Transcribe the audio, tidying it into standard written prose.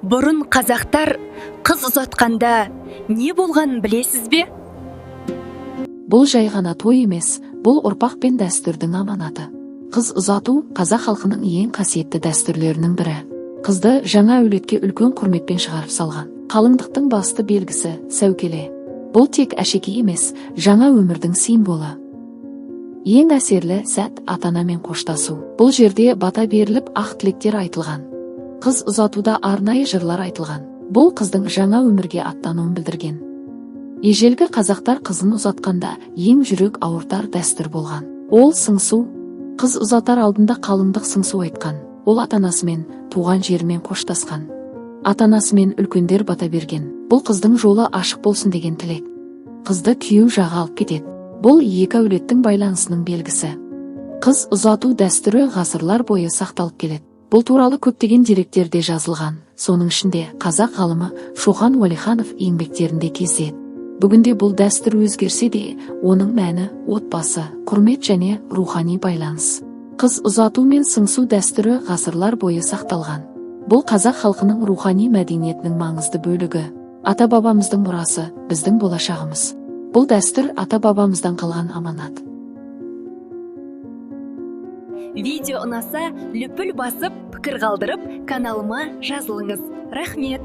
Бұрын қазақтар қыз ұзатқанда не болғанын білесіз бе? Бұл жай ғана той емес, бұл ұрпақ пен дәстүрдің аманаты. Қыз ұзату – қазақ халқының ең қасиетті дәстүрлерінің бірі. Қызды жаңа әулетке үлкен құрметпен шығарып салған. Қалыңдықтың басты белгісі – сәукеле. Бұл тек әшекей емес, жаңа өмірдің символы. Ең әсерлі сәт – ата-анамен қоштасу. Бұл жерде бата беріліп, ақ тілектер айтылған. Қыз ұзатуда арнайы жырлар айтылған. Бұл қыздың жаңа өмірге аттануын білдірген. Ежелгі қазақтар қызын ұзатқанда ең жүрек ауыртар дәстүр болған. Ол – сыңсу. Қыз ұзатар алдында қалыңдық сыңсу айтқан. Ол ата-анасымен, туған жерімен қоштасқан. Ата-анасымен үлкендер бата берген. Бұл қыздың жолы ашық болсын деген тілек. Қызды күйеу жағы алып кетеді. Бұл екі әулеттің байланысының белгісі. Қыз ұзату дәстүрі ғасырлар бойы сақталып келеді. Бұл туралы көптеген деректерде жазылған. Соның ішінде қазақ ғалымы Шоқан Уәлиханов еңбектерінде кездеседі. Бүгінде бұл дәстүр өзгерсе де, оның мәні – отбасы, құрмет және рухани байланыс. Қыз ұзату мен сыңсу дәстүрі ғасырлар бойы сақталған. Бұл қазақ халқының рухани мәдениетінің маңызды бөлігі. Ата бабамыздың мұрасы – біздің болашағымыз. Бұл дәстүр – ата бабамыздан қалған аманат. Видео ұнаса, лүпіл басып, пікір қалдырып, каналыма жазылыңыз. Рахмет.